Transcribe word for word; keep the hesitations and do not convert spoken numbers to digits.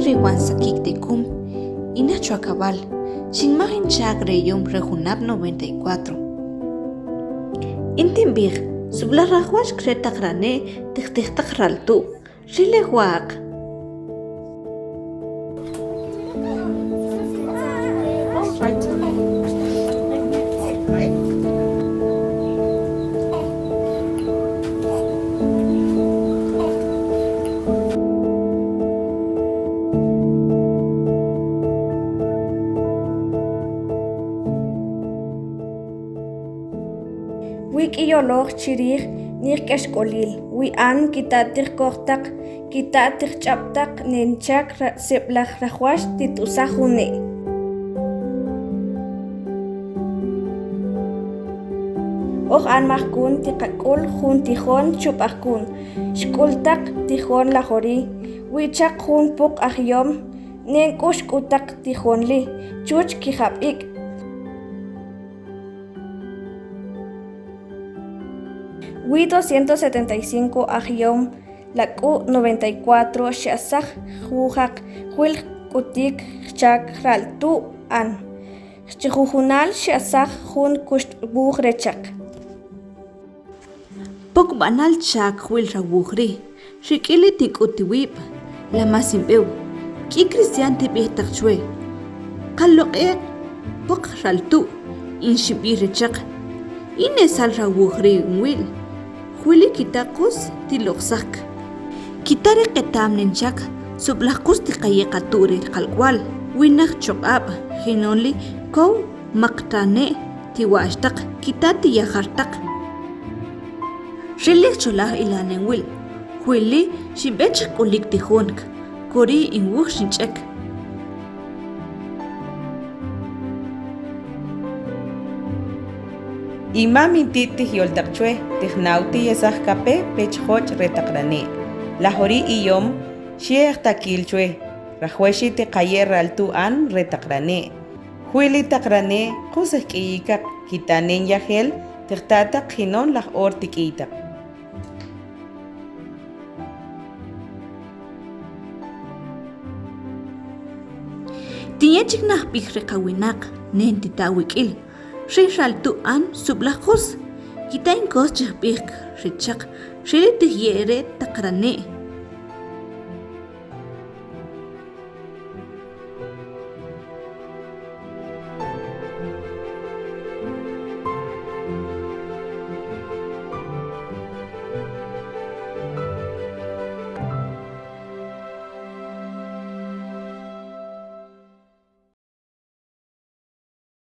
Ri wan sakik te kum, ina chua kabal, xin majin chak re yom re junap noventa y cuatro. Intin bik, subla rajuax kre tak rane, tik tik tak ral tu. Ri le wak. Wik'i yoloj chirij nij k'exk'olil, wi an kita' ti jkojtaq, kita' ti jch'abtaq, nen chak ra-, seb'laj rajuax ti t'usaj june'. Oj an majkun ti qak'ul jun tijon chub'a jun, xk'ultaq tijon lajorí, wi chak jun puq' aj yom, nen k'ux k'utaq tijon li, chuch kijab'ik'. Wi doscientos setenta y cinco aj yom lak'u' noventa y cuatro xi asaj jwujaq jwil jk'utik jchak ral tu' an. Jchi jujunal xi asaj jun kuxt'wuj rechaq. Pok b'anal chak jwil ra wuj ri', rik'ili ti k'u ti wib', la masinb'ew, k'i kristian ti b'ijtaq chwe. Kaloq'e' pok ral tu', in xinb'ij rechaq, in esal ra wuj ri' in wil, jwili kita' kus ti loq' sajk. Kita' ri q'etam nen chak, sub'laj kus ti kaye' katu' ri kalk'ual, winaq choq'ab', jinon li kow maktane' ti wa'axtaq, kita' ti yajartaq. Ri li jcholaj ilanen wil, jwili xinb'e chijk'ulik ti junk, kori' in wuj xinch'ek. In mamin ti' ti jyoltaq chwe, ti jnaw ti yesaj kape pech joch' re taq rane'. Lajori' iyom, xie' jtakil chwe, rajuexi ti kaye' ral tu' an re taq rane'. Jwili taq rane' kus jk'iyikaq, kita' nen yajel ti jta'taq jinon laj or ti k'iytaq. Tinya' chiknaj b'ij re kawinaq, nen ti ta wik'il, ri ral tu' an sub'laj kus, kita' in kos chijb'ijk rechaq, rili ti jye' re taq rane',